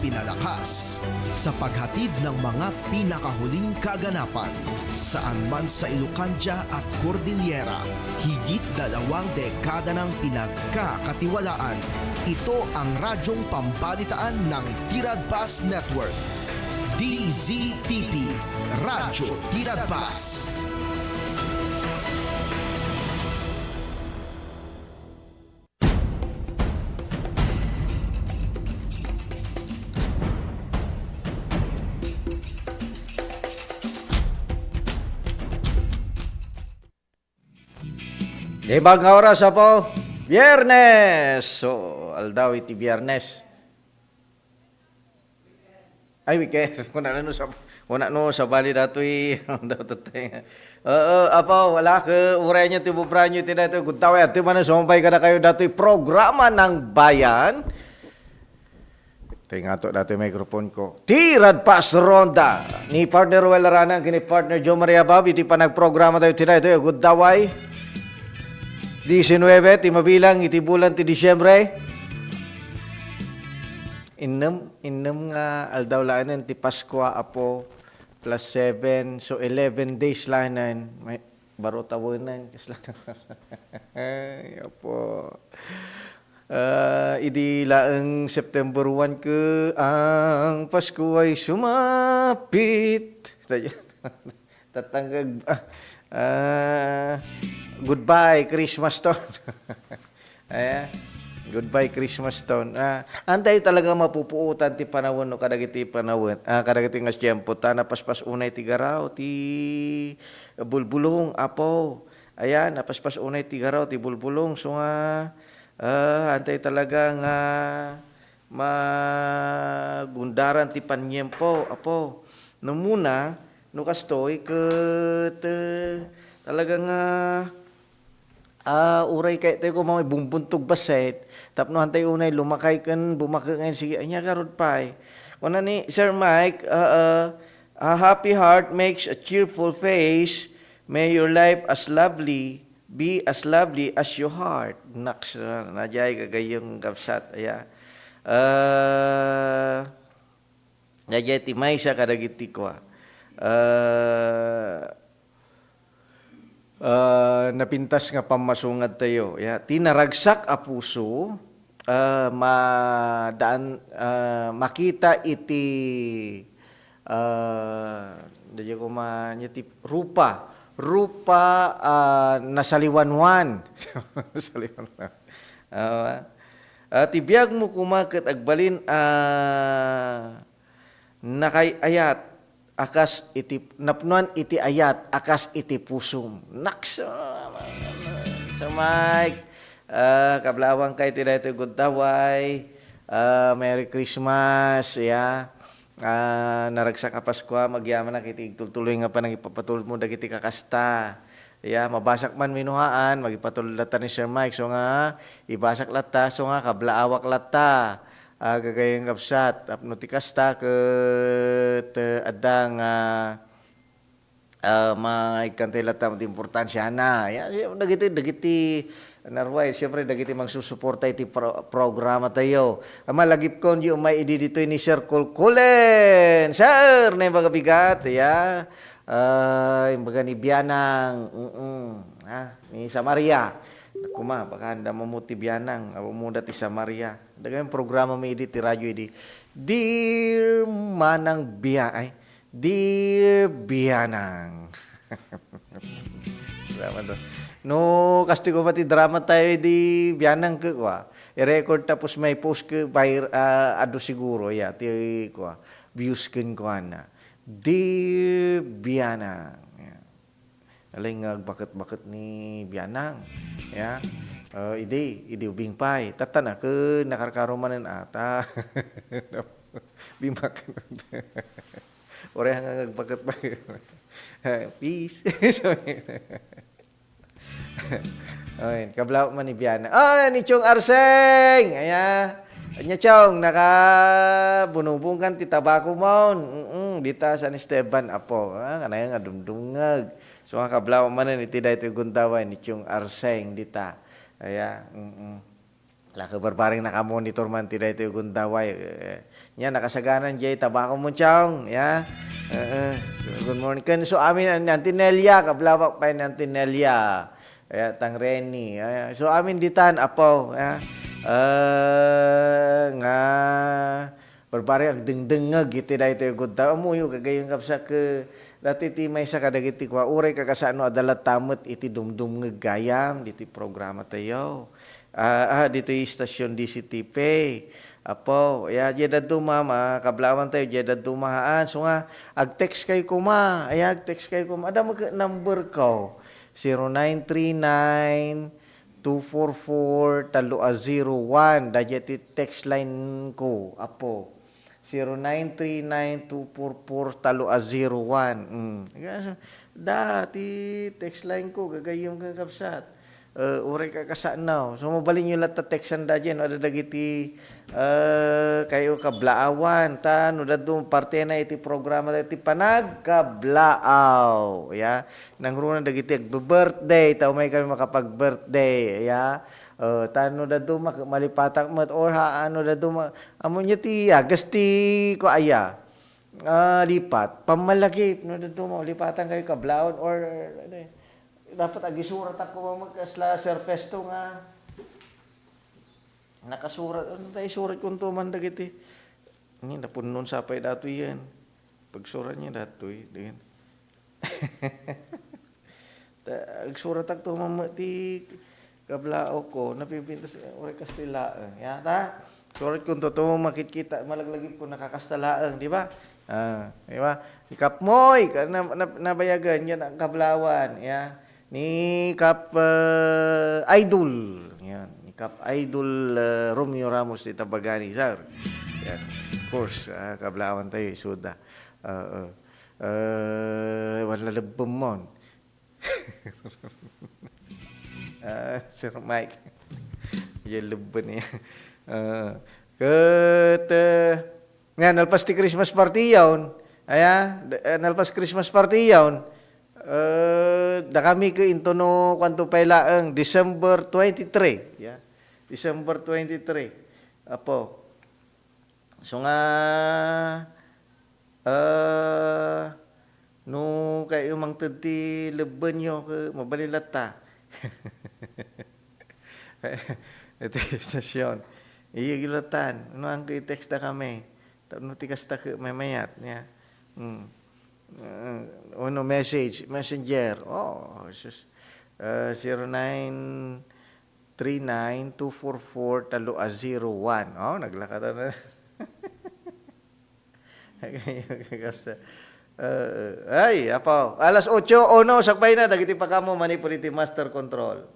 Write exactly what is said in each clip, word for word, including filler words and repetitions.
Pinalakas sa paghatid ng mga pinakahuling kaganapan. Saan man sa Ilocandia at Cordillera, higit dalawang dekada nang pinagkakatiwalaan. Ito ang radyong pambalitaan ng Tiradpas Network. D Z T P, Radyo Tiradpas. Di ba nga oras, Apo? Biyernes! So, aldaw iti Biyernes. Ay, weekend. Kuna no sa, kuna no sabali datoy, daw tatay. Oo, Apo, wala ka, uray nyo, tibubra nyo, iti datoy, gudtaw, iti man, sumpay ka na kayo, datoy, programa ng bayan. Tayo nga to, datoy microphone ko. Tiradpas Ronda ni partner Ruel Aranang, kini partner Joe Maria Bab, iti panagprograma tayo, iti datoy, gudtaway. Diecinuebe, ti mabilang, iti bulan, ti Disyembre. Innem, innem nga aldaw laanen ti Paskua, Apo, plus seven, so eleven days laanen. May, baro tawenan, kasla. Ay, Apo. Ah, idi laeng September one ke, ang Pasko ay sumapit. Tatangkag, ah, ah, goodbye, Christmas ton. Ayan. Goodbye, Christmas ton. Ah, antay talaga mapupuotan ti panawen no kadagiti panawen. Ah, kadagiti nga tiempo. Ta napaspas unay ti garaw, ti bulbulong, Apo. Ayan, napaspas unay ti garaw, ti bulbulong. So nga, ah, antay talaga nga magundaran ti paniempo, Apo. No muna, no kastoy, ket, eh, talaga nga, ah, uray kayat tayo kung mga bumbuntog bassit, tapno hantay unay lumakay ken bumakek ngayon, sige, ania garud pay. Kuna ni Sir Mike, ah, ah, "A happy heart makes a cheerful face. May your life as lovely, be as lovely as your heart." Naks, ah, nadiay gagayyem, kabsat, aya. Ah, Daydiay ti maysa kadagiti kua, ah, ah, napintas nga pammasungadtayo, ya. Ti naragsak a puso, ah, ma-, daan, ah, makita iti, ah, daydiay koma, nia ti rupa, rupa, ah, nasaliwanwan. Nasaliwanwan. Awa. Ah, ti biagmo koma ket agbalin a nakay-ayat a kas iti, napnoan iti ayat a kas iti pusom. Naks, Sir Mike, ah, kablaawanka iti daytoy gundaway. Ah, Merry Christmas, ya. Ah, naragsak a Paskua, magyamanak iti igtultuloy nga panangipapatulmo dagiti kakasta. Ya, mabasak man wenno haan, magipatulod latta ni Sir Mike. So nga, ibasak latta, so nga, kablaawak latta. Ah, gagayyem kabsat, tapno ti kasta ket, eh, adda nga, ah, maikkantayo latta ti importansiana. Ya, ya, dagiti, dagiti, narway, siyempre, dagiti mangsusuporta iti pro-, programa tayo. Ah, malagipkon, di umay idi ditoy ni Sir Kulkulen. Sir, naimbag a bigat, ya. Ah, imbaga ni Bianang, mm, ah, ni Samaria. Kuma, baka anda mo ti Bianang, awa mo da ti Samaria. Dagiti programa mi idi ti radyo idi. Dear Manang Bia-, ay, Dear Bianang. Drama to. No, kastoy koma ti drama tayo di Bianang ke, kua. I-record tapos may post ke, vir-, ah, adu siguro, ya, ti, kua, views ken kuana. Dear Bianang. Ya. Nalay nga agbaket-baket ni Bianang. Ya. Ah, idi, idi ubing pay. Tatta na, ke nakarkaro manen ata. Bimbak. Uray nga agbaket-baket. Peace. Ay, kablaaw man ni Bianang. Ah, ni Chong Arseng! Aya. Anya, Chong, nakabunubong kan ti tabako mon. Mm, dita San Esteban, Apo. Ah, kanaya nga dumdumngeg. So, nga kablaaw manen iti daytoy gundaway ni Chong Arseng dita. Aya, mm. La, kabarbareng nakamonitor man ti daytoy gundaway. Eh, nya, nakasaganan jay tabako mo, Chong, ya. Eh, eh. Good morning. Ken so amin, an-, Auntie Nelia, kablawak pay ni Auntie Nelia. Ya, tang Reni. Eh, so amin ditan, apo, ya. Eh, nga, barbareng agdengdengngeg iti daytoy gundaway. Ammoyo, gagayyem, kabsat, ket daytoy ti maysa kadagiti kua, uray kakasano, adda latta met iti dumdumngeg gayam, ditoy programa tayo. Ah, ah, ditoy istasyon D C T P. Apo, ya, diay dadduma, makablawan tayo, diay dadduma, haan. So nga, ag-text kayo koma. Ay, ag-text kayo koma. Adda met number ko. Zero nine three nine, two four four, talo a zero one. Daydiay ti text line ko, apo. Zero nine three nine two four four talo a zero one. Mm. Dayta ti text line ko, gagayyem, kakabsat. Eh, uray kakasano. So, mabalinyo latta textan daydiay, no, adda dagiti, eh, kayo kablaawan. Ta, no, dadduma, partena iti programa, iti panagkablaaw. Ya, nangruna dagiti agbe-birthday, ta umay kami makapag-birthday. Ya, eh, ta, no, dadduma, malipatak met, or ha, ano, dadduma, Ammoyo ti agas ti kua aya, ah, lipat. Pammalagip, no, dadduma, lipatan kayo kablaawan or, ano eh. Dapat agisuratak koma met kasla Sir Festo nga nakasurat. Ano tayo isurat kunto man dagiti? Ni napunnon sapay datoy yan. Pagsurat niya datoy, din. Ta, agsuratak to, mama, ti kablaaw ko, napipintas, uray kasta laeng. Ya, ta? Surat ko to, to, makitkita, malaglagip ko, nakakasta laeng, di ba? Ah, di ba? Ni Kap Moy, ka-, na, na, nabayagan, yan ang kablaawan, ya. Ni Kap, eh, Idol, yan. Ni Kap Idol, eh, Romeo Ramos di Tabagani, sir. Yan. Of course, ah, kablaawan tayo, isuda. Oo. Eh, wala lebbem mon. Ah, Sir Mike. Diay lebben niya. Ah, ket, eh, nga, nalpas ti Christmas party yaon. Aya, d-, eh, nalpas Christmas party yaon. Eh, dakami ket intono kuanto pay laeng, December twenty-three. Ya. December twenty-three. Apo. So nga, ah, no kayo mangted ti lebbenyo, ke-, mabalin latta. Iti istasyon. Iya gilatan. No, ang i-text da kami. Tapno ti kasta ke-, mamayat niya. Hmm. Ah, uno, message, messenger. Oh, sus. Ah, zero nine three nine two four four talo a zero one. Oh, naglakatan na. Ah, ay, apo. Alas otso uno, sakbay na, dagiti pakaammo manipud iti master control.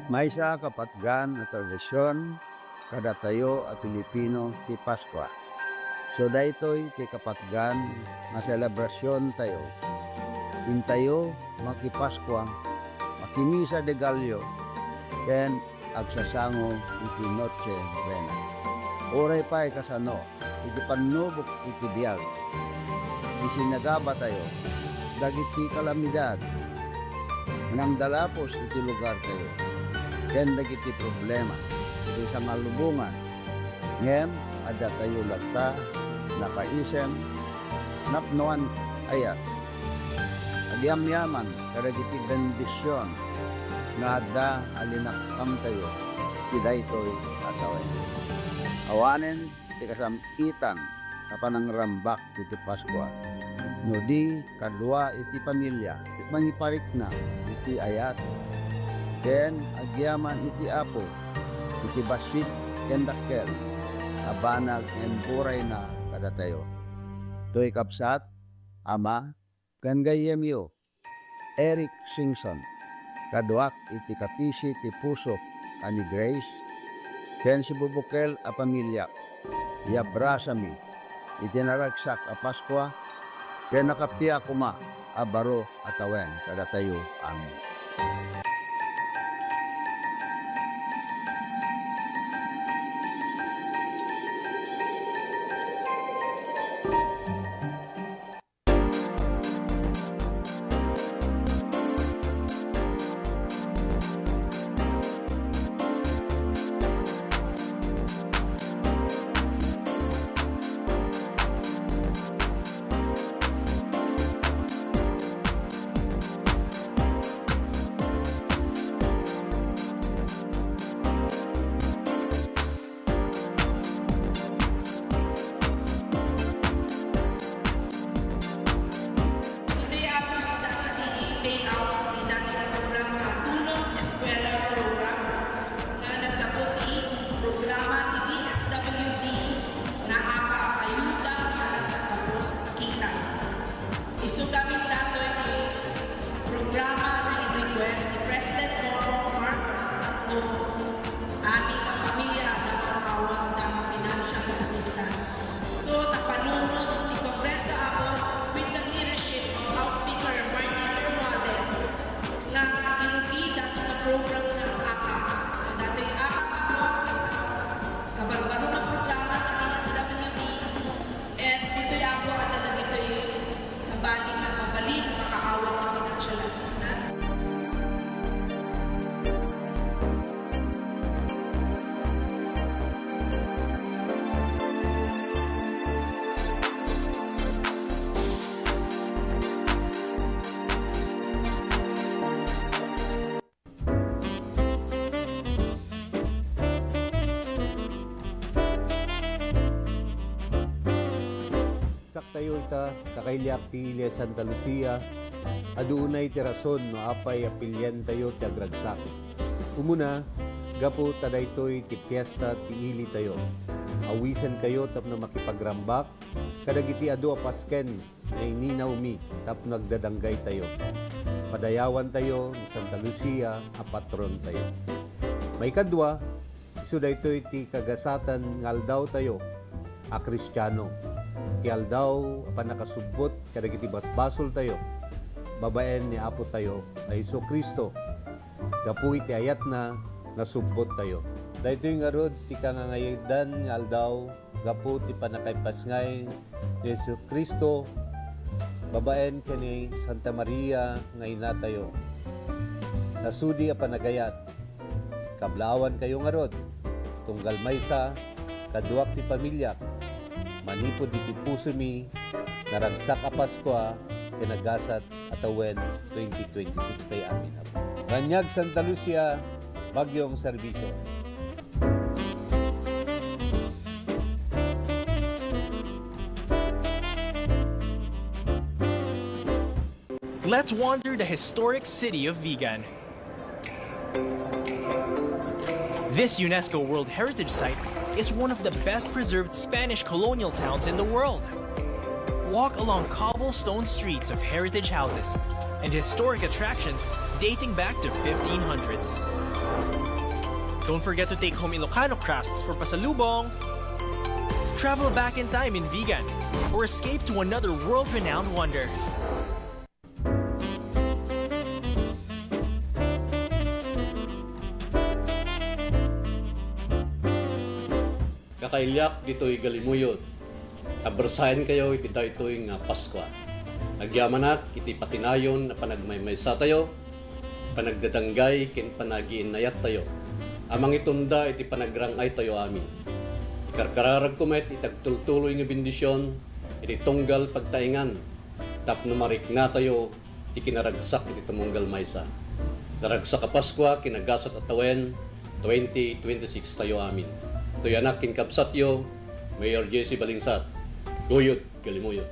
Maysa a kapatgan a tradision kadatayo a Pilipino ti Paskua. So, daytoy ti kapatgan nga selebrasiontayo. Intayo makipaskua, makimisa de Gallo, ken agsasango iti Noche Buena. Uray pay kasano, iti pannubok iti biag, isinagabatayo dagiti kalamidad nga nangdalapos iti lugartayo, ken dagiti problema iti sangalubongan. Ngem addatayo latta nakaisem, napnoan, ayat. Agyamyaman kadagiti bendision nga adda a linakkamtayo iti daytoy a tawen. Awanen ti kasam-itan a panangrambak iti Paskua, no di kadua iti familia ti mangiparikna iti ayat ken agyaman iti Apo iti bassit ken dakkel a banag nga imburayna kadatayo. Toy kabsat, ama, ken gayyemyo, Eric Singson, kaduak iti kapisi ti pusok a ni Grace ken sibubukel a familiak. Iabrasami iti naragsak a Paskua ken nakappia koma a baro a tawen kadatayo amin. Ragsak tayo ita, kakailiak ti ili a Santa Lucia, adu unay ti rason no apay a piliantayo ti agragsak. Umuna, gapu ta daytoy ti fiesta ti ilitayo. Awisenkayo tapno makipagrambak kadagiti adu a pasken nga ininawmi tapno agdadanggaytayo. Padayawantayo ni Santa Lucia a patrontayo. Maikadua, isu daytoy ti kagasatan nga aldawtayo a Kristiano. Ti aldaw a pannakasubbot kadagiti basbasoltayo babaen ni Apotayo a Jesu-Cristo. Gapu iti ayatna, nasubbottayo. Daytoy ngarud ti kangangayadan nga aldaw gapu ti pannakaipasngay ni Jesu-Cristo babaen ken ni Santa Maria nga inatayo. Nasudi a panagayat, kablaawankayo ngarud, tunggal maysa, kaduak ti pamiliak, manipud iti pusomi, naragsak a Paskua ken nagasat a tawen twenty twenty-six tayo amin. Raniag Santa Lucia, Bagyong Serbisyo. Let's wander the historic city of Vigan. This UNESCO World Heritage Site is one of the best preserved Spanish colonial towns in the world. Walk along cobblestone streets of heritage houses and historic attractions dating back to fifteen hundreds. Don't forget to take home Ilocano crafts for pasalubong. Travel back in time in Vigan or escape to another world-renowned wonder. Kakailiak ditoy Galimuyod, abersaenkayo iti daytoy nga Paskua. Agyamanak iti patinayon a panagmaymaysatayo, panagdadanggay ken panagiinnayattayo a mangitunda iti panagrang-aytayo amin. Ikarkararagko met iti agtultuloy nga bendision iti tunggal pagtaengan tapno mariknatayo ti kinaragsak iti tumunggal maysa. Naragsak a Paskua ken nagasat a tawen twenty twenty-six tayo amin. Toy anak ken kabsatyo, Mayor J C Balingsat, Guyod, Galimuyod.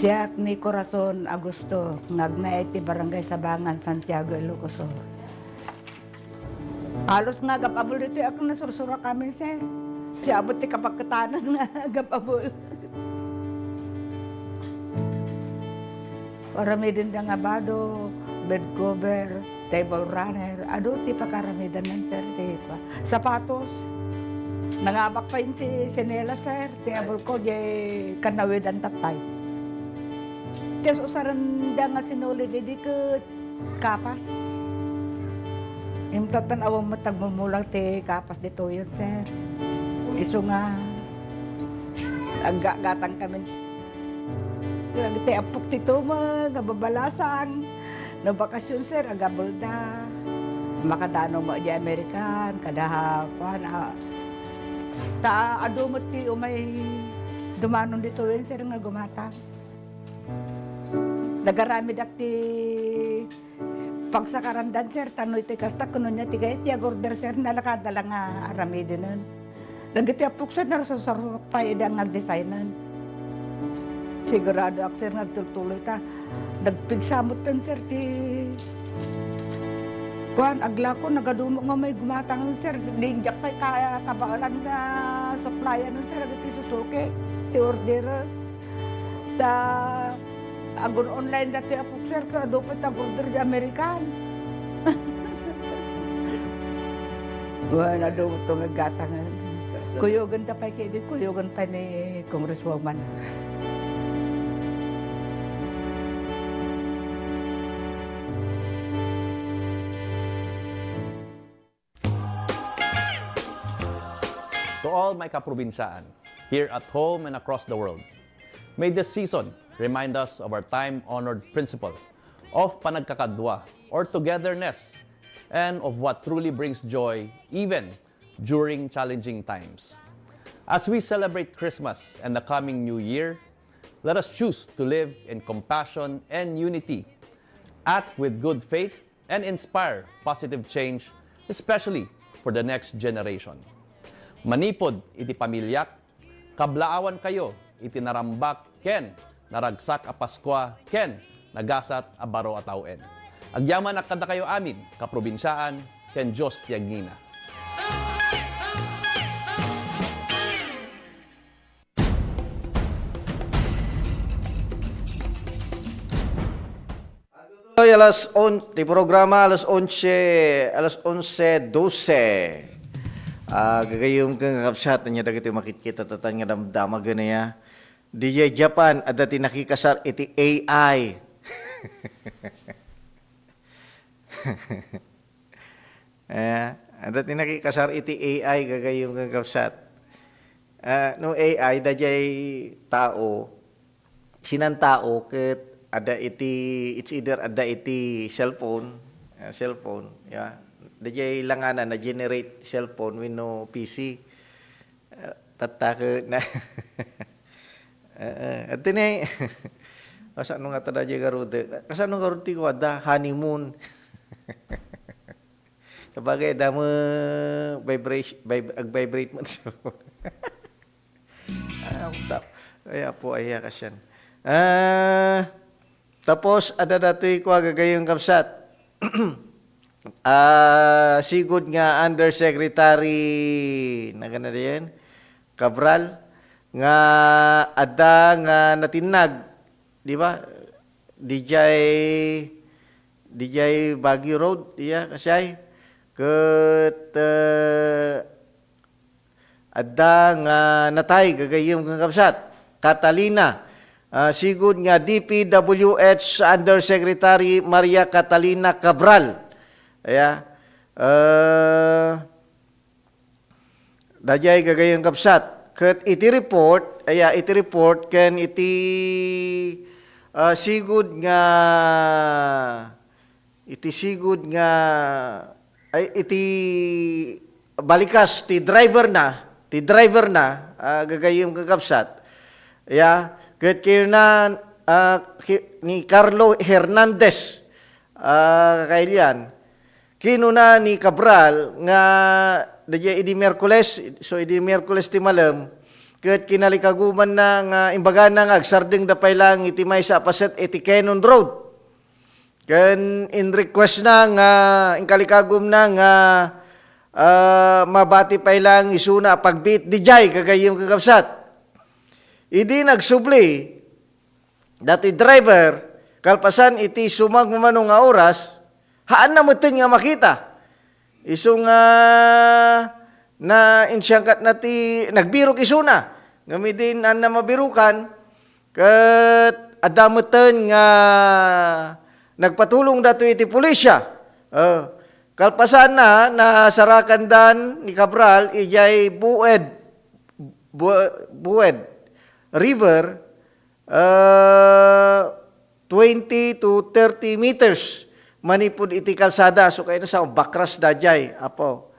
Siak ni Corazon Augusto, nga agnaed ti Barangay Sabangan, Santiago, Ilocos Sur. Halos nga agap-abol ditoy a nasursuro kami, sir. Siabot ti kapaketanan nga agap-abol. Aramidenda nga bado, bed cover, table runner, adu ti pakaaramidanna, sir, ti kua. Sapatos, nangabak pay ti sinelas, sir, ti abulko, diay kanawidan tattay. Ti usurenda nga sinulid idi ket kapas. Ngem tattan awan met agmumulang ti kapas ditoyen, sir. Isu nga aggatgatang kami. Ti appok ti tumeng nga babalasang. No bakasion, sir, agabelda. Makadano met di American, kada kuan, a, ta adu met ti umay dumanon ditoyen, sir, nga gumatang. Nagaramidak ti Pagsakarandan, sir, tano iti kasta, kuno niya, ti gayet, ti agorder, sir, nalakada lang nga aramidenen. Dagiti apok, sir, narusarusarok pay idi nga agdesignen. Siguradoak, sir, nga agtultuloy ta. Nagpigsa metten, sir, ti kuan, aglako, nagadumok nga may gumatang, sir. Di, diak pay kaya kabaelan nga supplyan, sir, dagiti Suzuki, ti order. Ta, agun-online dati apok, sir, ket adu pay ti agorder di American. Wen, adu to nga gatangen. Kuyogen ta pay kidi, kuyogen pay ni Congresswoman. To all my kaprobinsyaan, here at home and across the world, may this season remind us of our time-honored principle of panagkakadua or togetherness and of what truly brings joy even during challenging times. As we celebrate Christmas and the coming New Year, let us choose to live in compassion and unity, act with good faith, and inspire positive change, especially for the next generation. Manipud iti pamiliak, kablaawankayo iti narambak ken naragsak a Paskua ken nagasat a baro a tawen. Agyamanak kadakayo amin, kaprobinsyaan, ken Dios ti agngina. Toy alas on, ti programa alas onse, alas onse doce. Ah, gagayyem ken kakabsat, ania dagiti makitkita tatan nga damdama gani, ah. Diay Japan, adda ti nakikasar iti A I. Eh, adda ti nakikasar iti A I, gagayyem ken kakabsat. Ah, no A I, daydiay tao, sinan tao ket adda iti, it's either adda iti cellphone, ah, cellphone, ya. Daydiay langana na-generate cellphone wenno P C. Ah, tatta ket na. Eh, eh, adda ni, kasano nga ta daydiay garud, eh. Kasano garud ti kuada, honeymoon. Sabagay, adda met vibration, vib-, ag-vibrate met. Ah, ta-, ay, apo, ay, kasian. Ah, tapos, adda datoy kua gagayyem, kabsat. Ah, sigud nga Undersecretary, nagana diyan, Cabral, nga adda nga natinnag, di ba? Dijay, dijay Baguio Road, iya, kasay. Ket, eh, adda nga natay, gagayyem ken kabsat. Catalina, ah, sigud nga D P W H Undersecretary Maria Catalina Cabral. Aya, eh, Daydiay gagayyem kabsat. Ket iti report, aya, iti report ken iti, ah, sigud nga, iti sigud nga, ay, iti balikas ti driver na, ti driver na, ah, gagayyem kakabsat. Aya, ket kinuna, ah, ki-, ni Carlo Hernandez, ah, kakailian, kinuna ni Cabral nga daydiay idi Miyerkules, so idi Miyerkules ti malem, ket kinalikagumanna nga imbagana nga agsardengda pay laeng iti maysa a paset iti Kennon Road. Ken in-request na nga, inkalikagumna nga, ah, mabati pay laeng isuna a pagbiit daydiay, gagayyem kakabsat. Idi nagsubli, datoy driver, kalpasan iti sumagmamano nga oras, haanna metten nga makita. Isu nga nainsiangkatna ti nagbirok isuna. Ngem idi haanna mabirokan, ket adda metten nga nagpatulong datoy iti pulisya. Oh, kalpasanna, nasarakandan ni Cabral idiay Bued, Bu-, Bued River, ah, twenty to thirty meters manipud iti kalsada. So, kayatna sa bakras daydiay, Apo.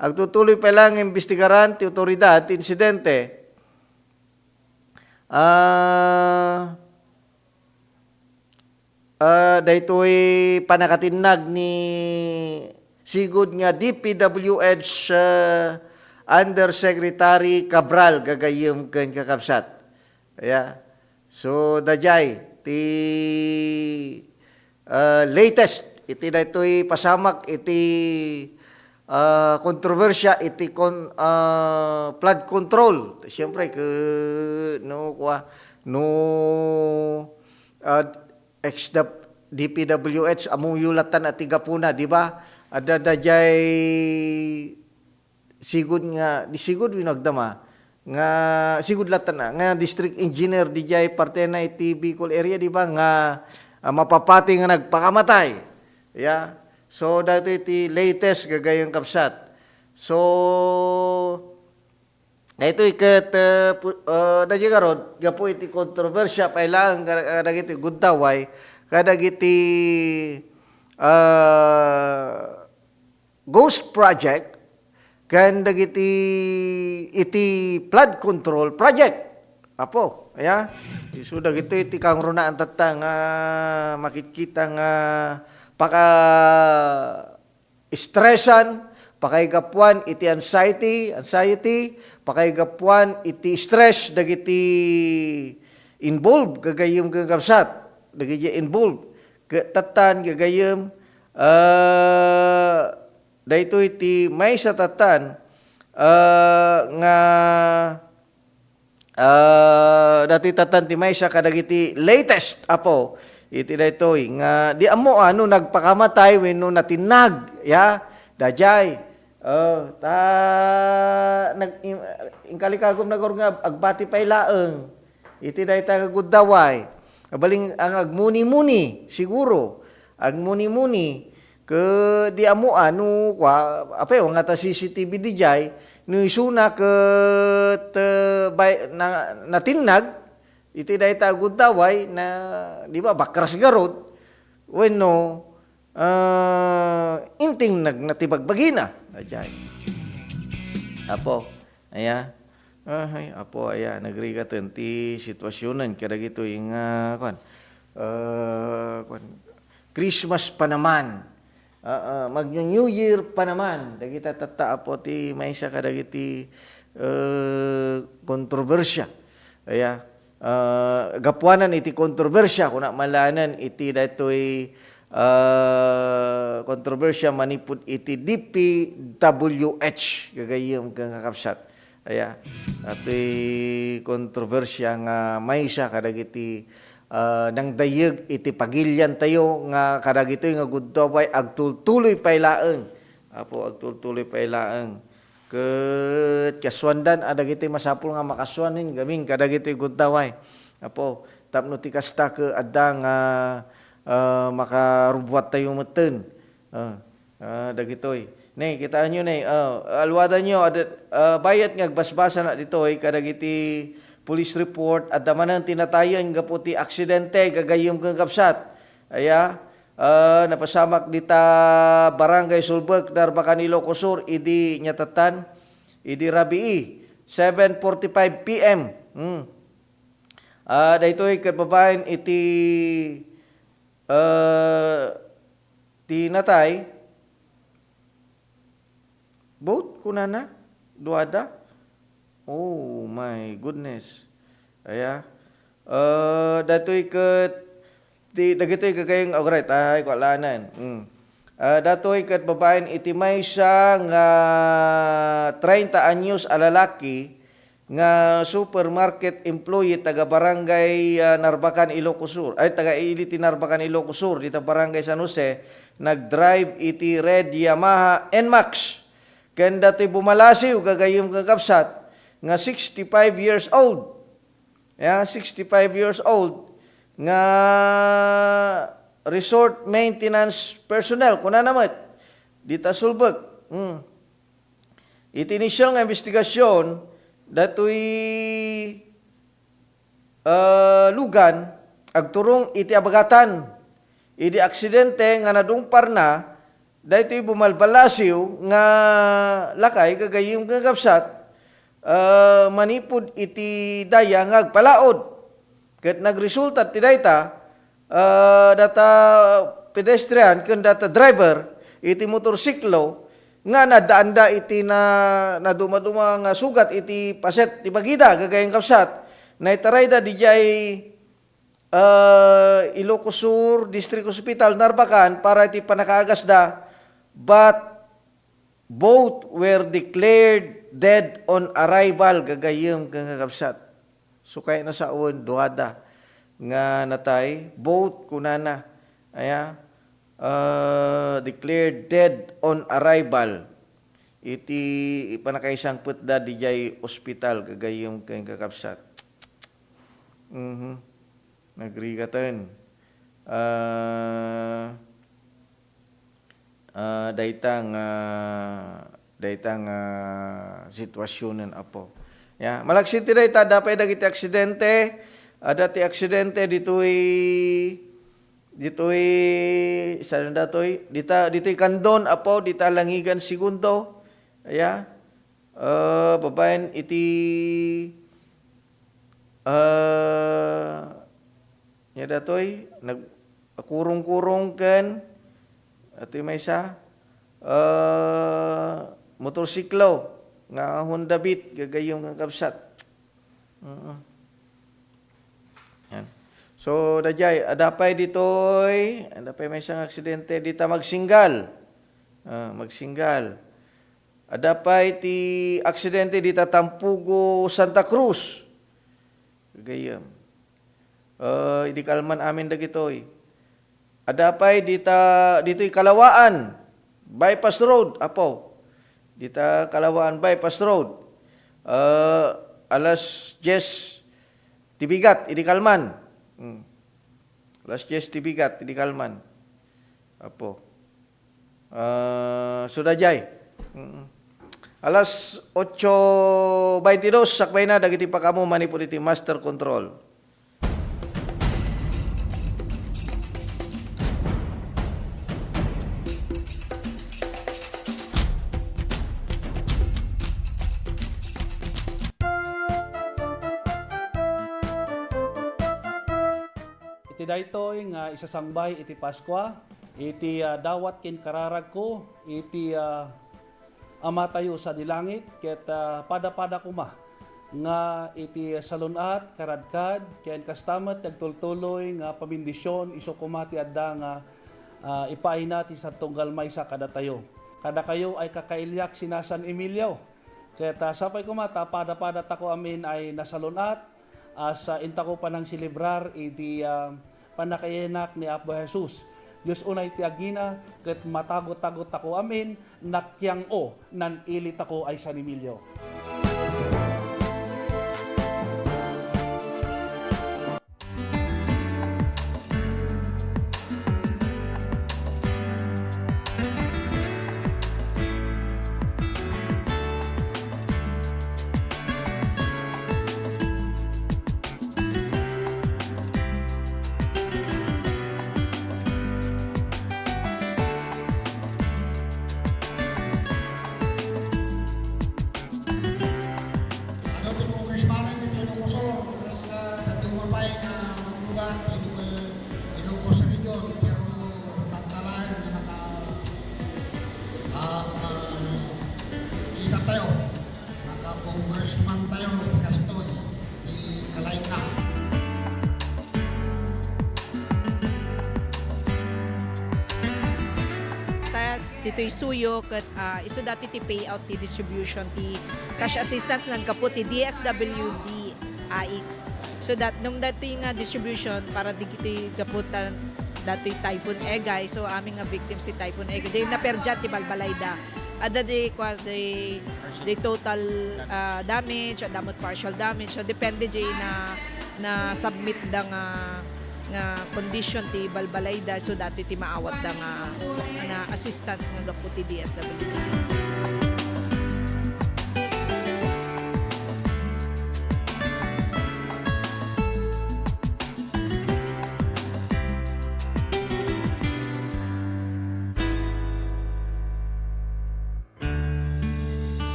Agtutuloy pay laeng nga imbestigaran ti awtoridad ti insidente. Ah, Ah, daytoy pannakatinnag ni sigud nga D P W H, ah, Undersecretary Cabral gagayyem ken kakabsat. Aya. So, daydiay ti, ah, latest iti daytoy pasamak iti, ah, kontrobersia iti kon-, ah, flood control. Siyempre, ke-, no, kua, no, ah, ex D P W H, ammoyo lattan a ti gapuna, di ba? Adda daydiay sigud nga, di sigud wenno agdama, nga sigud lattan a, nga district engineer daydiay partena iti Bicol area, di ba? Nga, ah, mapapati nga nagpakamatay. Ya. So, daytoy ti latest gagayyem kabsat. So, daytoy ket, eh, pu-, eh, daydiay garud, gapu iti kontrobersia pay laeng ka-, kadagiti gundaway, kadagiti, ah, ghost project, ken dagiti iti flood control project. Apo, aya? Isu dagitoy ti kangrunaan tatta nga makitkita nga paka stressan, pakaigapuan iti anxiety, anxiety, pakaigapuan iti stress dagiti involved, gagayyem ken kabsat, dagiti involved. Ket tattan, gagayyem, ah, daytoy ti maysa tattan, ah, nga Ah, daytoy tattan ti maysa kadagiti latest, Apo, iti daytoy nga di ammo a no nagpakamatay wenno natinnag, ya, daydiay. Oh, ta, nag-, in-, inkalikagum na guro nga agbati pay laeng iti dayta nga gundaway. Abalin ang agmuni-muni, siguro. Agmuni-muni, Ket di ammo a no kua, apay, nga ta C C T V daydiay, no isuna ket, eh, bay-, na, natinnag iti dayta a gundaway na, di ba, bakras garud, wenno, ah, intinnag na ti bagbagina. Daydiay. Apo, aya. Ahay, Apo, aya, nagrigaten ti situasionen kadagitoy nga, kuan, eh, kuan, Christmas pa naman. Ah, ah, magno-New Year pa naman. Dagita tatta, Apo, ti maysa kadagiti, eh, kontrobersia. Aya, ah, gapuanan iti kontrobersia, kuna malanen iti daytoy, ah, kontrobersia manipud iti D P W H, gagayyem ken kakabsat. Aya, daytoy kontrobersia nga maysa kadagiti, ah, nangdayeg iti pagiliantayo nga kadagitoy nga gundaway agtultuloy pay laeng. Apo, agtultuloy pay laeng. Ket kasuandan a dagiti masapul nga makasuan ngamin kadagiti gundaway. Apo, tapno ti kasta ket adda nga, ah, makarubbuattayo metten. Ah. Ah, dagitoy. Ne, kitaenyo ne, ah, alwadanyo, ad-, ah, bayat nga agbasbasana ditoy kadagiti police report, adda manen ti natayen gapu ti aksidente, gagayyem ken kabsat. Aya, ah, napasamak dita Barangay Sulbek, Narbacan, Ilocos Sur, idi nia tattan, idi rabii, seven forty-five P M. Hmm. Ah, daytoy ket babaen iti, ah, ti natay, both kunana, duada. Oh my goodness. Aya. Eh, datoy ket, ti, dagitoy gagayong, oh, right, ay, kualanan. Mm. Eh, datoy ket babaen iti maysa nga treinta anyos a lalaki, nga supermarket employee taga Barangay, ah, Narbacan, Ilocos Sur, ay, taga idi ti Narbacan, Ilocos Sur, dita Barangay San Jose, nag-drive iti red Yamaha N max. Ken datoy bumalasiw, gagayyem, kakabsat, nga sixty-five years old. Ya, sixty-five years old, nga resort maintenance personnel, kunana met, dita Sulbek. Hmm. Iti initial nga investigasyon, datoy, ah, lugan, agturong iti abagatan. Idi aksidente nga nadungparna, daytoy bumalbalasiw nga lakay, gagayyem, kakabsat, ah, manipud iti daya nga agpalaod. Ket nagresulta ti dayta, ah, data pedestrian ken data driver iti motorsiklo nga naddaanda iti na-, nadumaduma nga sugat iti paset ti bagida, gagayyem, kabsat. Naitarayda didiay, ah, Ilocos Sur District Hospital, Narbacan, para iti pannakaagasda, but both were declared dead on arrival, gagayyem ken kakabsat. So, kayatna sawen, duada nga natay, both kunana, aya, ah, declared dead on arrival iti ipannakaisangpetda didiay ospital, gagayyem ken kakabsat. Mhm. Nagrigaten. Ah, ah, dayta nga, dayta nga situasionen, Apo. Ya, malaksid ti dayta, adda pay dagiti aksidente, adda ti aksidente ditoy, ditoy, saan datoy? Dita, ditoy Candon, Apo, dita Langigan Segundo. Ya, ah, babaen iti, ah, Nia datoy, nag-, kurong-kurong ken, atoy maysa, ah, motorsiklo nga Honda Beat, gagayyem ken kabsat. Mm. Yan. So, daydiay, adda pay ditoy, adda pay maysa nga aksidente dita Magsinggal. Ah, Magsinggal. Adda pay ti aksidente dita Tampugo, Santa Cruz. Gagayyem. Ah, idi kalman amin dagitoy. Adda pay dita, ditoy Kalawaan, Bypass Road, Apo. Dita Kalawaan, Bypass Road. Ah, alas dies ti bigat, idi kalman. Hmm. Alas dies ti bigat, idi kalman. Apo. Ah, so daydiay. Mm. Alas otso baintidos, sakbayna dagiti pakaammo manipud iti master control. Iti daytoy nga isasangbay iti Paskua, iti, ah, dawat ken kararagko iti, ah, Amatayo sadi langit, ket, ah, pada-pada koma nga iti salun-at, karadkad, ken kasta met ti agtultuloy nga pamendisyon isu koma ti adda nga, ah, ipaayna ti sad tunggal maysa kadatayo. Kadakayo ay kakailiak sina San Emilio. Ket, ah, sapay koma ta pada-pada tako amin ay nasalun-at, as, ah, intako panangselebrar iti, ah, pannakayanak ni Apo Jesus. Dios unay ti agina, ket matagot-tagot tako amin, nakiang-o, nan-ili tako ay San Emilio. Adu ti congressman ditoy Ilocos Sur, ket, ah, dadduma pay nga manglugar ti Ilocos Region, pero tagna laeng nga naka-, ah, ah, kita tayo, naka-congressman tayo, iti kastoy, ti kalaingna. Ta-, ditoy Suyo, ket, ah, isu dati ti payout ti distribution ti cash assistance naggapu ti D S W D A I C S. So that, nung dati nga distribution para digiti gapu ta-, datoy Typhoon Egay, so amin nga victims ti Typhoon Egay, di naperdian ti balbalayda. Adda di, kwa-, di, di total, ah, damage, adda met partial damage. So depende di na, na submit da nga nga condition ti balbalayda, so dati ti maawatda nga, nga assistance nga gapu ti D S W D.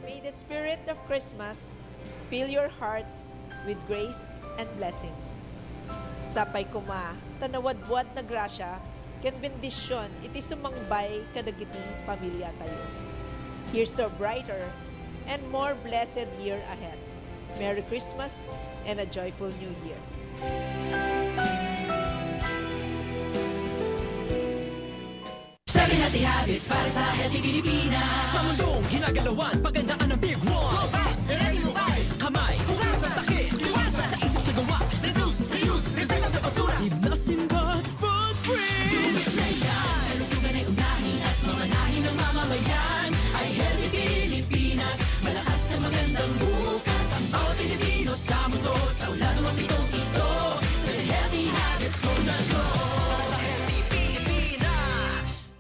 May the Spirit of Christmas, fill your hearts with grace and blessings. Sapay koma ta nawadwad na grasia ken bendision iti sumangbay kadagiti pamiliatayo. Here's to a brighter and more blessed year ahead. Merry Christmas and a joyful New Year! Seven healthy habits para sa healthy Pilipinas. Sa mundong ginagalawan, pagandaan ang big one. Go back, ready mo ba? Kamay, hugasan, sakit, iwasan. Sa isip, sa gawa, reduce, reuse, recycle the basura. Leave nothing but footprints. Do it right now. Kalusugan ay unahin at mamanahin ng mamamayan. Ay healthy Pilipinas, malakas sa magandang bukas. Ang bawat Pilipino sa mundo, sa ulan o pitong ito, sa healthy habits ko na go. Sa healthy Pilipinas.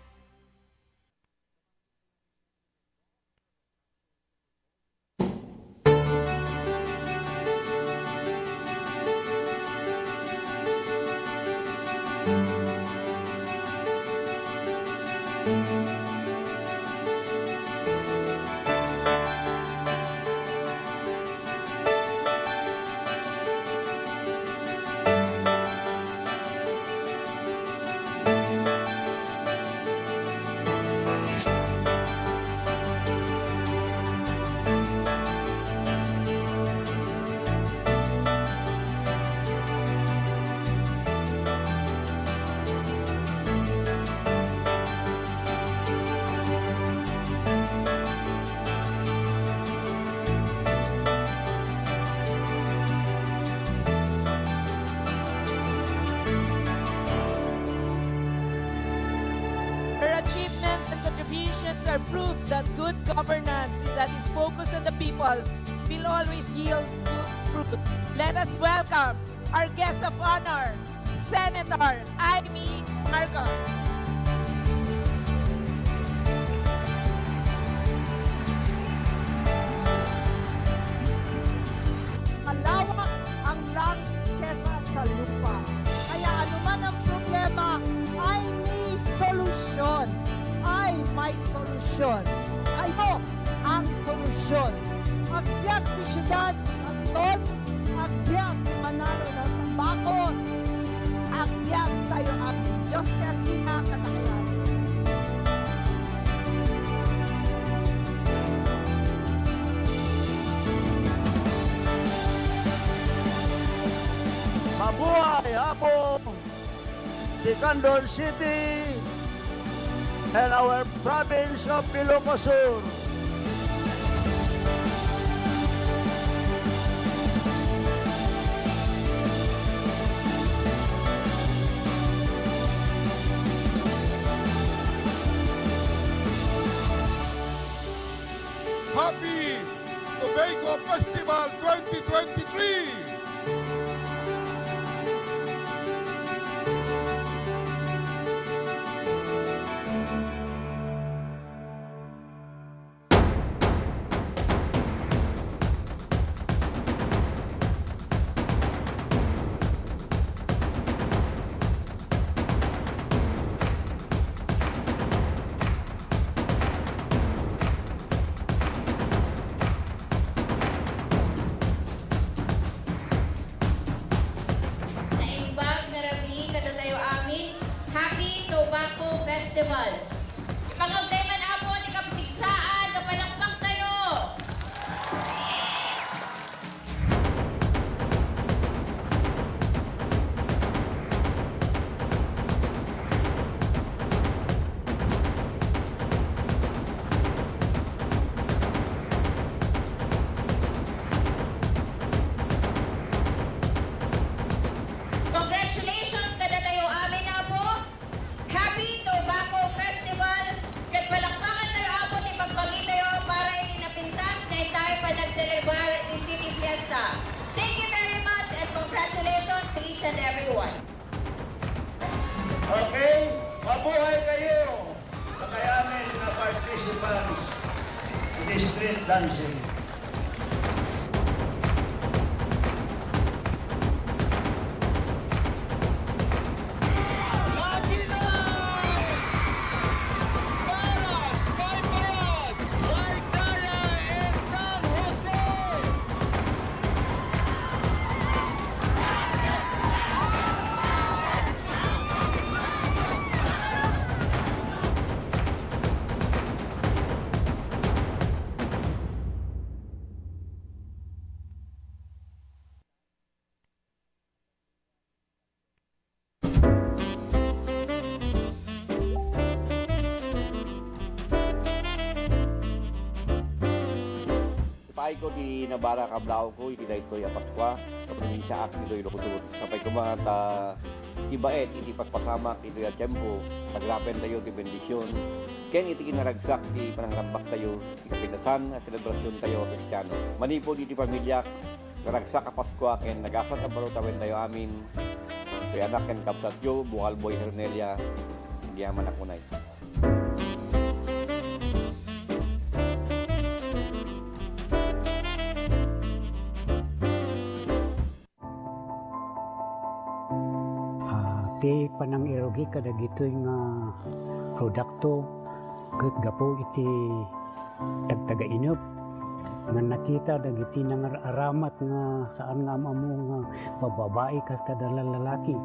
Her achievements and contributions are proof that good governance that is focused on the people will always yield good fruit. Let us welcome our guest of honor, Senator Imee Marcos. Malawak ang langit kesa sa lupa. Kaya anuman ang problema, ay may solusyon. Ay may solusyon. Kayo ang solusyon. Agbiag ti siudad, Anton, agbiag ti manalo ng tambako, agbiag tayo ang Diyos ti agina kadakayan. Mabuhay, Apo! Ti Candon City and our province of Ilocos Sur. Happy Tobacco Festival twenty twenty-three! Naimbag nga rabii kadatayo amin, Happy Tobacco Festival! Ipangawtayo man, Apo, ti kapigsaan, kapalakpaktayo! Congratulations kadatayo amin, Apo! Happy Tobacco Festival! Ket palakpakan tayo, Apo, ti bagbagi tayo para iti napintas nga intay panagselebrar iti City Fiesta. Thank you very much and congratulations to each and everyone. Okay, mabuhay kayo! Kakayamin nga participants in street dancing. Lucky Night! Para Sky Parade! Ligaya e San Jose! Ko ti nabara kablaaw ko iti daytoy a Paskua, kaprobinsiaak ditoy Ilocos Sur. Sapay koma ta ti baet iti paspasamak iti a tiempo, sagrapen tayo ti bendision, ken iti kinaragsak ti panangrambak tayo, ti kapitasan a selebrasion tayo a Kristiano. Manipud iti pamiliak, naragsak a Paskua ken nagasat a baro tawen tayo amin. Toy anak ken kabsatyo, Bukalboy Hernelia, agyamanak unay. Ah, ti panangirugi kadagitoy nga produkto ket gapu iti tagtagainep nga nakita dagiti nangar-aramat nga saan nga am-ammo nga bababai kas kada lalaki.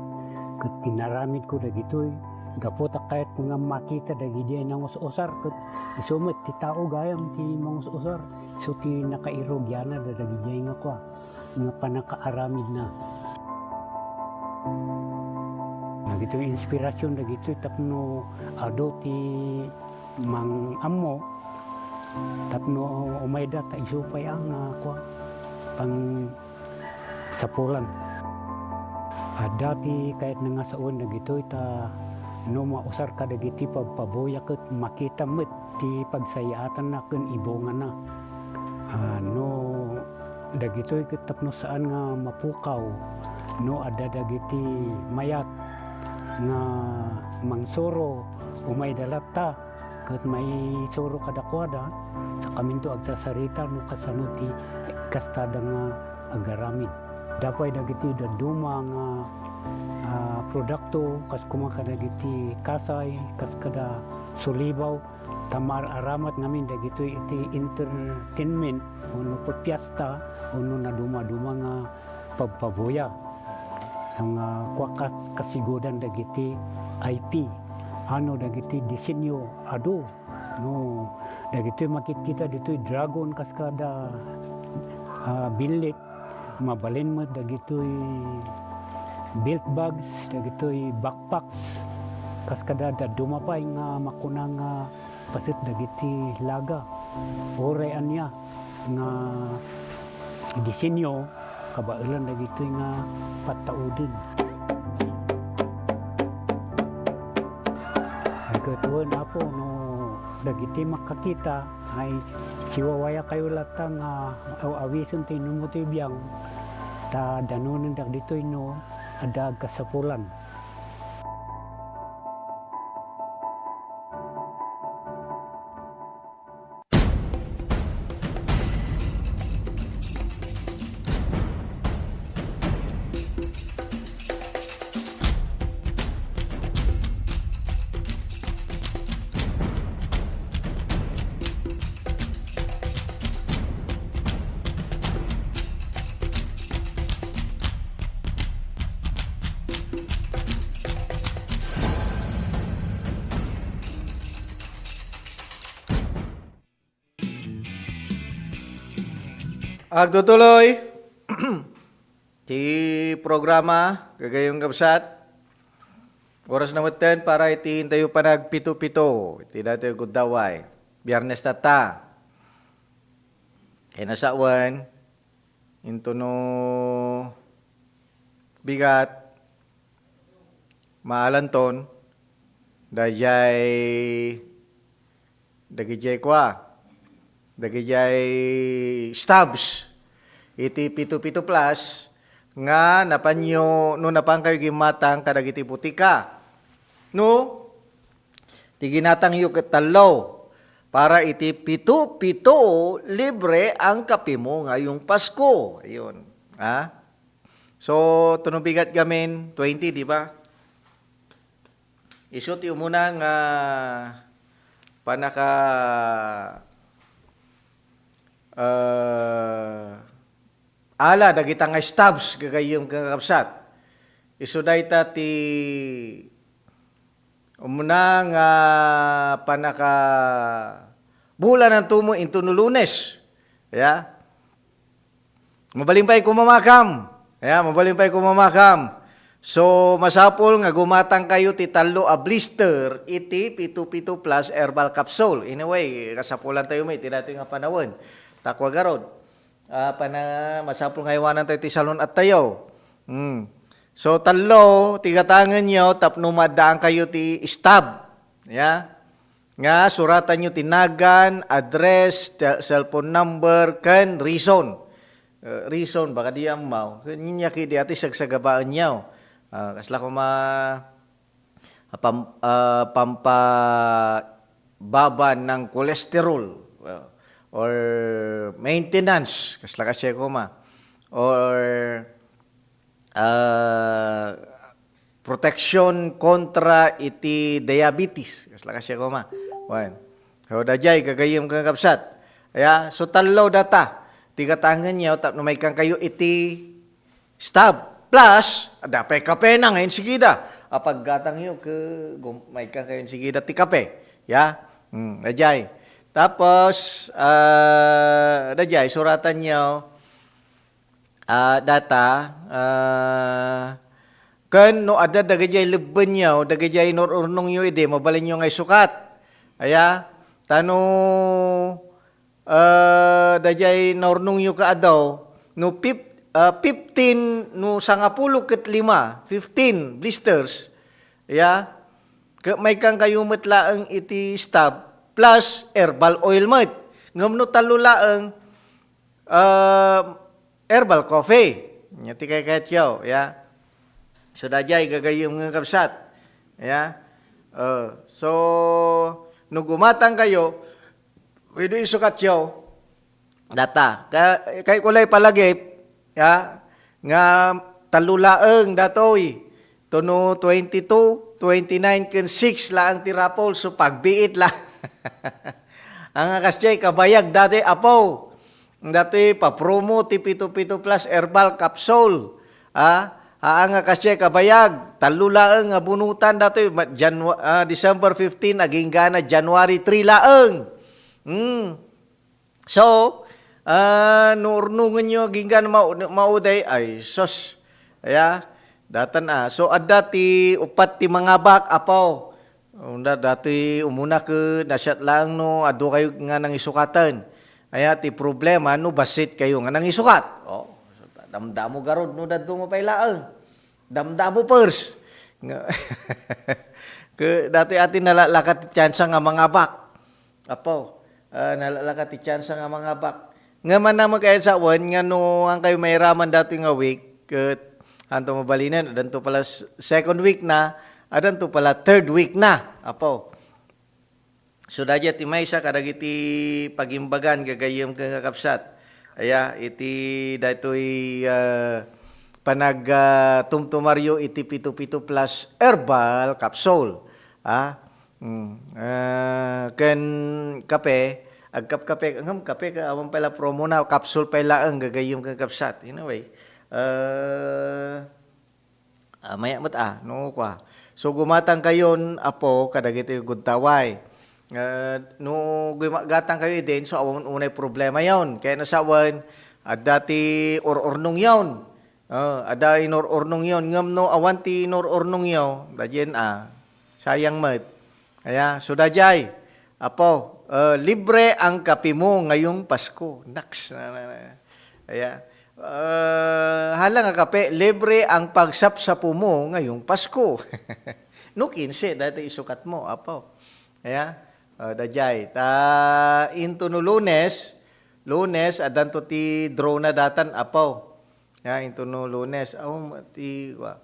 Ket inaramidko dagitoy gapu ta kayatko nga makita dagiti nangus-usar ket isu met ti tao gayam ti mangus-usar. Isu ti nakairugianna dagiti nga kua nga pannakaaramidna. Dagitoy inspirasyon dagitoy tapno adu ti mang-ammo tapno umayda ta isu pay a nga kua pangsapulan. Adda ti kayatna nga sawen dagitoy ta no mausar kadagiti pabpabuya ket makita met ti pagsayaatanna ken ibungana. Ah, no dagitoy ket tapno saan nga mapukaw no adda dagiti mayat nga mangsuro, umayda latta ket maisuro kadakuada, sakaminto agsasarita no kasano ti kastada nga agaramid. Adda pay dagiti dadduma nga, ah, produkto, kas koma kadagiti kasay, kas kada sulibaw, ta maar-aramat ngamin dagitoy iti entertainment wenno piesta wenno nadumaduma nga pabpabuya. Nga kua kas-, kasigudan dagiti I P, ano dagiti disenyo adu, no, dagitoy makitkita ditoy dragon kas kada, ah, billit, mabalin met dagitoy belt bags, dagitoy backpacks, kas kada dadduma pay nga makuna nga paset dagiti laga. Uray ania nga disenyo, kabaelan dagitoy nga pattauden. Ay, ket wen, Apo, no dagiti makakita, ay siwawayakayo latta nga aw-awisen ti inummo ti biang, ta danonen dagitoy no adda agkasapulan. Agtutuloy ti programa, gagayyem kabsat. Oras na metten para iti intayo panagpito-pito iti daytoy gundaway. Biyernes tatta. Kinasawen, intono bigat, maalanton, dayjay, dagidiay kua, dagidiay stubs, iti pito pito plus, nga napanyo, no napankayo gimmatang kadagiti butika. No, ti ginatangyo ket tallo, para iti pito pito libre ang kape mo ngayong Pasko. Ayun. Ha? So, tuno bigat gamin, twenty, di ba? Isu ti umuna nga panaka, ah, ala dagita nga stubs, gagayyem, kakabsat. Isu dayta ti umuna nga panaka bulan ng tumo into no Lunes. Ya. Mabalin pay kumamakam. Ya, mabalin pay kumamakam. So, masapul nga gumatang kayo ti tallo a blister iti pito pito plus herbal capsule. Anyway, kasapulan tayo may ti dati nga panawen. Takwa garod. Ah, pana-, masapul nga aywanantayo ti salun-attayo. Hmm. So, tallo ti gatangenyo tapno maaddaankayo ti stub. Ya. Nga suratanyo ti nagan, address, te-, cellphone number, ken reason. Eh, reason, baka di ammaw. Ken nia ketdi ti sagsagabaenyo. Ah, kasla koma, ah, pam-, ah, pampababa ng cholesterol, ah, or maintenance, kasla kasiay koma, or, ah, protection kontra iti diabetes, kasla kasiay koma. Wen. So, daydiay, gagayyem ken kakabsat. Aya, so tallo data ti gatangenyo tapno maikkankayo iti stub. Plus, adda pay kape na nga insigida. Apaggatangyo ket gum-, maikkankayo insigida ti kape. Ya? Hmm, daydiay. Tapos, ah, daydiay, suratanyo, ah, data, ah, ken no adda dagijay lebbenyo, dagijay inur-urnongyo idi, mabalinyo nga isukat. Aya? Ta no, ah, dayjay naurnongyo ket adu, no pip-, ah, fifteen, no sangapulo ket lima, fifteen blisters, ya, ket maikkankayo met laeng iti stub plus herbal oil met. Ngem no tallo laeng, ah, herbal coffee. Nia ti kaykayatyo, ya. So, dayjay gagayyem nga kabsat. Ya. Eh, so, no gumatangkayo, pwede isukatyo. Data. Ka-, kayatko la ipalagip, ya, nga tallo laeng datoy. Tuno twenty-two, twenty-nine, ken six laeng ti raffle. So, pagbiit la. Ania kasdiay kabayag datoy, apo. Datoy pa-promo ti pito pito plus herbal capsule. Ah, ania kasdiay kabayag, tallo laeng nga bunutan datoy, ma-, Janua-, ah, December fifteen, agingga na January three laeng. Hmm. So, ah, no urnongenyo agingga na mau-, mauday, ay, sus. Aya, datan, ah. So, adda ti uppat ti mangabak, apo. Unda, datoy umuna ket nasayaat laeng no adu kayo nga nangisukatan. Aya ti problema no bassit kayo nga nangisukat. Oh, damdamo garud no dadduma pay laeng. Damdamo first. Nga, ke, datoy ati nalalakat ti tsansa nga mangabak. Apo, ah, nalalakat ti tsansa nga mangabak. Nga manamag kayo sa wen nga no, ania kayo mairaman datoy nga week, ket, anto mabalinen, adanto pala s-, second week na, adanto pala third week na. Apo. So, dayjay ti maysa kadagiti pagimbagan, gagayyem ken kakabsat. Aya, iti daytoy, ah, panag, ah, tumtumaryo iti pito pito plus herbal capsule. Ah, mm, ah, ken kape, agkapkape, ngem kape, awan pay la promo na, capsule pay laeng, gagayyem ken kakabsat. Anyway, ah, Ah, mayat met, ah, no, kua. So, gumatangkayon, apo, kadagiti gundaway. Eh, no gumatangkayo idin, so, awan unay problemayon. Ket no sawen, adda ti ur-urnongyon. Ah, adda inur-urnongyon. Ngem no awan ti inur-urnongyo, daydiay, ah, sayang met. Aya, so daydiay, apo, eh, libre ang kape mo ngayong Pasko. Naks, na, na, na. Aya, eh, hala nga kape, libre ang pagsapsapo mo ngayong Pasko. No kinse, daytoy isukat mo, apo. Aya, eh, daydiay. Ta, into no Lunes, Lunes, addanto ti draw na datan, apo. Ya, into no Lunes. Aw, ti, wa.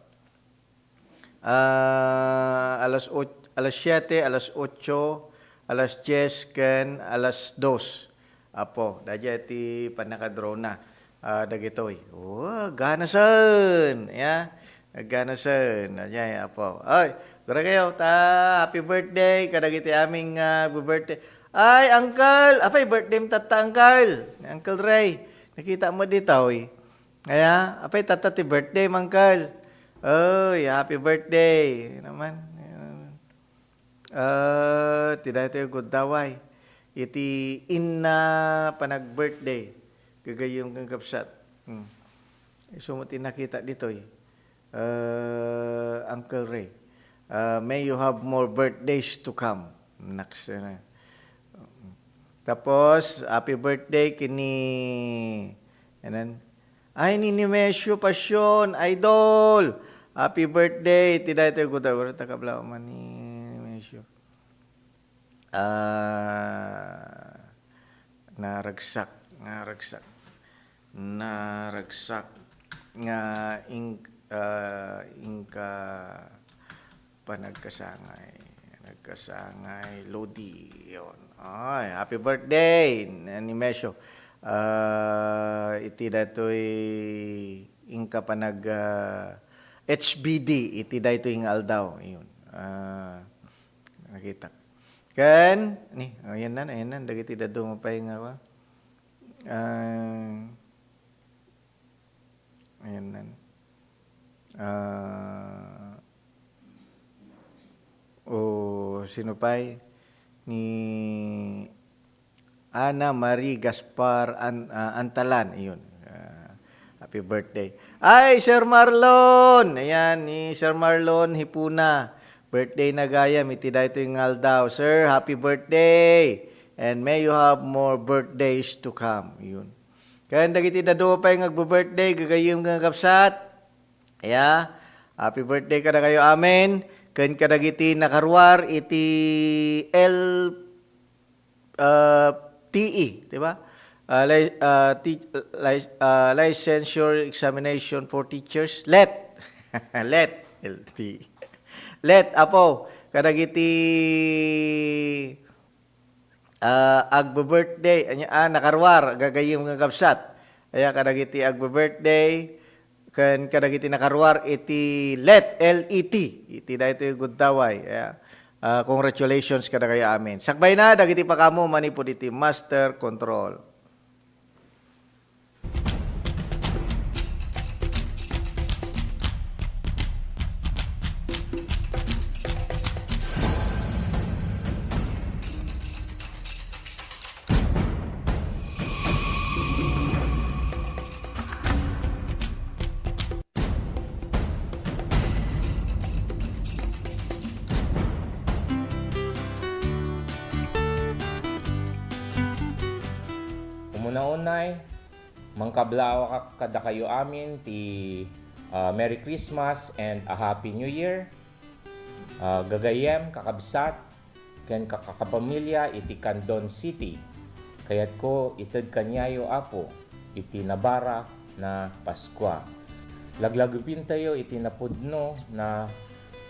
Ah, alas ot-, alas siete, alas otso, alas dies, ken alas dos. Apo, daydiay ti pannakadraw na, ah, dagitoy. Wa, ganasen, ya. Ganasen. Daydiay, apo. Ay, gura kayo, ta, happy birthday kadagiti aming, ah, birthday. Ay, uncle, apay birthday mo tatta, uncle? Ni Uncle Ray. Nakita mo ditoy. Aya, apay tatta ti birthday, Mangkal? Oy, happy birthday naman. Ah, ti daytoy gundaway. Iti inna panag-birthday. Gagayyem ken kabsat. Hmm. Isu met ti nakita ditoy. Ah, Uncle Ray, ah, may you have more birthdays to come. Naks, eh. Tapos, happy birthday kini And then, ay, ni Nemesio Pasion, idol! Happy birthday! Ti daytoy gudaway, ta kablaw man ni Nemesio. Ah, naragsak, naragsak. Naragsak nga ing-, ah, inka panagkasangay. Nagkasangay, Lodi, yon. Ay, happy birthday, Nemesio. Ah, iti daytoy inka panag, ah, H B D, iti daytoy nga aldaw. Yun. Ah, nakita. Ken, ni, ayan nan, ayan nan, dagiti dadduma pay nga, ah, ayan nan. Ah, o sino pay? Ni Ana Marie Gaspar An-, ah, Antalan, iyon. Ah, happy birthday. Ay, Sir Marlon! Ayan, ni Sir Marlon Hipuna. Birthday na gayam iti daytoy nga aldaw. Sir, happy birthday! And may you have more birthdays to come. Yun. Ken dagiti dadduma pay nga agbi-birthday, gagayyem nga kabsat. Aya, happy birthday kadakayo amin. Ken kadagiti nakaruar iti L, ah, T E, di ba? Ah, li-, ah, ti-, li-, ah, licensure examination for teachers. Let. Let. L T E. Let, apo, kadagiti ah, agbe-birthday, ania, ah, nakaruar, gagayyem nga kabsat. Aya kadagiti agbe-birthday, ken kadagiti nakaruar iti Let, L E T, iti daytoy gundaway. Aya, ah, congratulations kadakayo amin. Sakbayna, dagiti pakaammo manipud iti master control. Umuna unay, mangkablaaw kadakayo amin ti, ah, Merry Christmas and a Happy New Year. Ah, gagayyem, kakabsat, ken kakakapamilia iti Candon City. Kayatko ited kaniayo, Apo, iti nabarak na Paskua. Laglagipentayo iti napudno na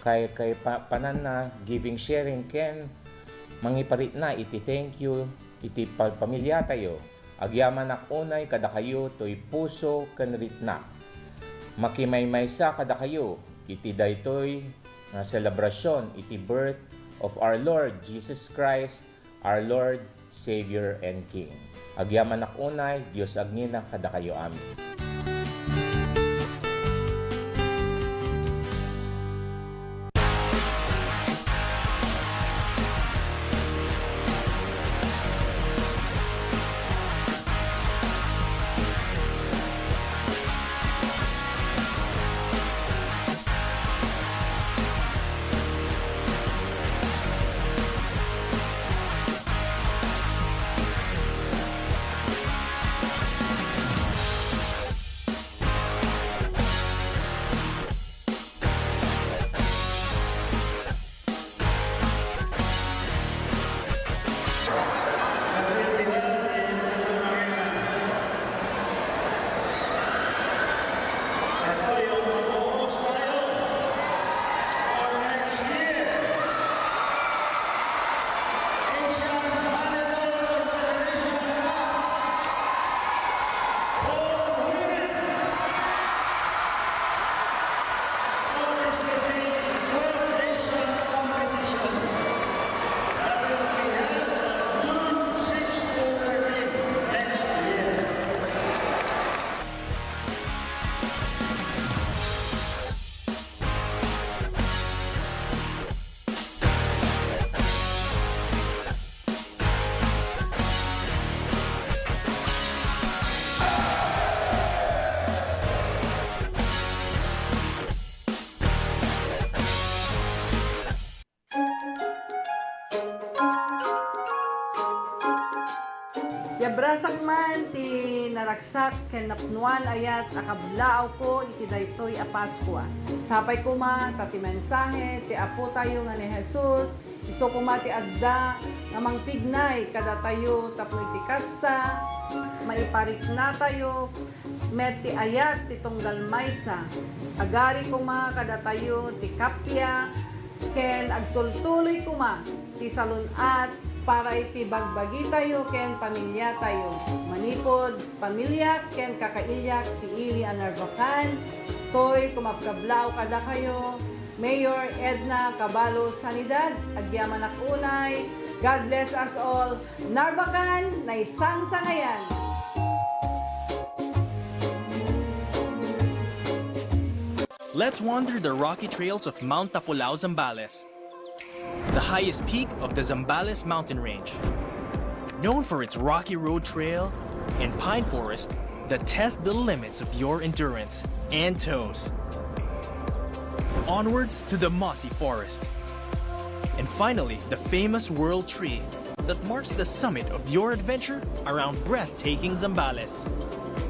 kay, kay pa-, pananna, giving sharing ken mangiparitna iti thank you iti pa-, pamiliatayo. Agyamanak unay kadakayo toy puso ken ritnak. Makimaymaysa kadakayo iti daytoy nga selebrasyon iti birth of our Lord Jesus Christ, our Lord, Savior, and King. Agyamanak unay, Dios agnina kadakayo amin. Yabrasak man ti naragsak ken napnoan ayat a kablaawko iti daytoy a Paskua. Sapay koma ta ti mensahe ti Apotayo nga ni Jesus, isu koma ti adda nga mangpignay kadatayo tapno iti kasta, maipariknatayo met ti ayat ti tunggal maysa. Agari koma kadatayo ti kappia ken agtultuloy koma ti salun-at para iti bagbagitayo ken pamiliatayo. Manipud pamiliak ken kakailiak ti ili a Narvacan, toy kumabkablaaw kadakayo, Mayor Edna Caballo Sanidad, agyamanak unay. God bless us all. Narvacan, naisangsangayan! Let's wander the rocky trails of Mount Tapulao, Zambales, the highest peak of the Zambales mountain range. Known for its rocky road trail and pine forest that test the limits of your endurance and toes. Onwards to the mossy forest. And finally, the famous World Tree that marks the summit of your adventure around breathtaking Zambales.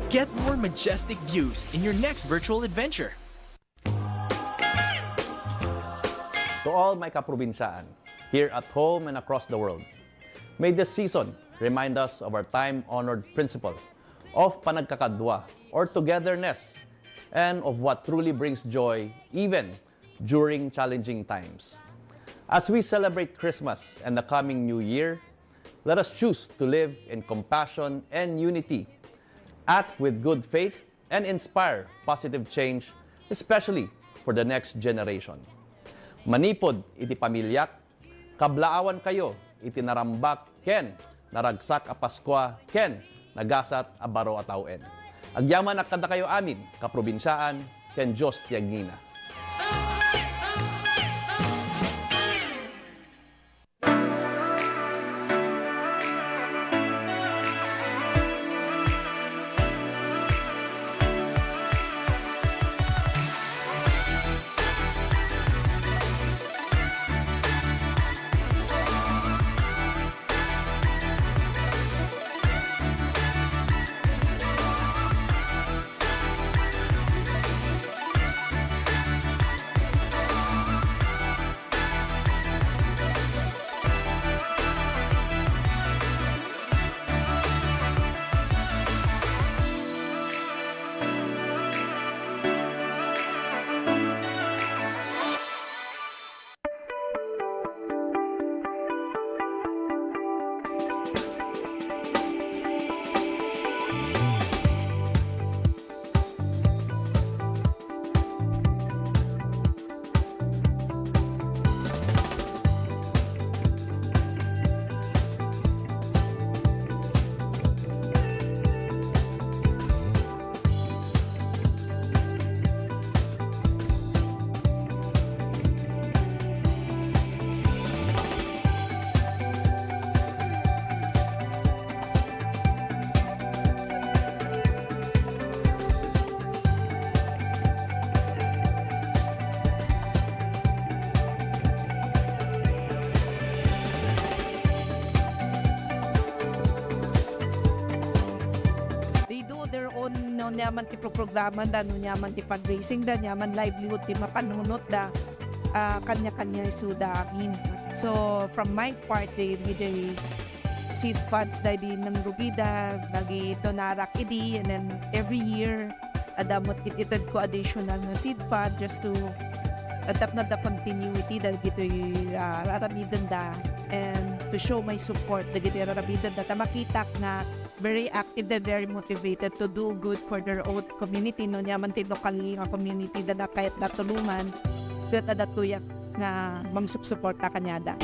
Get more majestic views in your next virtual adventure. To all my kaprobinsyaan, here at home and across the world, may this season remind us of our time-honored principle of panagkakadua or togetherness and of what truly brings joy even during challenging times. As we celebrate Christmas and the coming New Year, let us choose to live in compassion and unity, act with good faith, and inspire positive change, especially for the next generation. Manipud iti pamiliak, kablaawankayo iti narambak ken naragsak a Paskua ken nagasat a baro a tawen. Agyamanak kadakayo amin, kaprobinsyaan, ken Dios ti agnina. They do their own, no, niaman ti programa da, no, niaman ti fundraising da, niaman livelihood ti mapanunot da, ah, kanya-kanya isuda amin. So, from my part, they, they seed funds da idi nangrugida, dagiti donarak idi, and then every year, adda met it-, itedko additional nga seed fund just to, uh, tapno adda continuity dagiti, ah, aramidenda, and to show my support dagiti aramidenda, ta makitak nga very active and very motivated to do good for their own community, no? Niaman ti lokal nga community da, da kayat da tulongan, ket adda tuyak nga mangsupsuporta kaniada.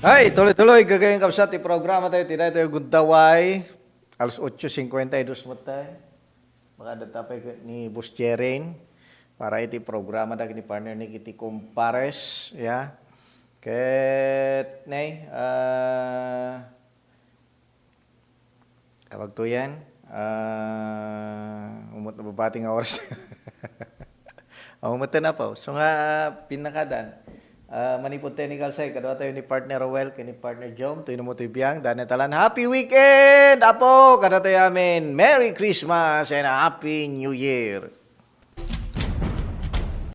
Hay, tuloy-tuloy, gagayyem, kabsat, ti programa tayo, ti daytoy Gundaway, alas ocho cincuenta y dos met tayo. Makadta pay ket ni Boss Jeren, para iti programa dagiti partner ni iti Compares, ya. Ket, nay, ah, Awag to yan. Ah, umot na babati nga oras. Umot na po. So nga, pinakadan. Ah, manipod tayo ni Kalsay, kadua tayo ni Partner Roel, kay ni Partner Jom, tuyo na mo ti biang, daan talan. Happy weekend, Apo! Kada tayo amin, Merry Christmas and Happy New Year!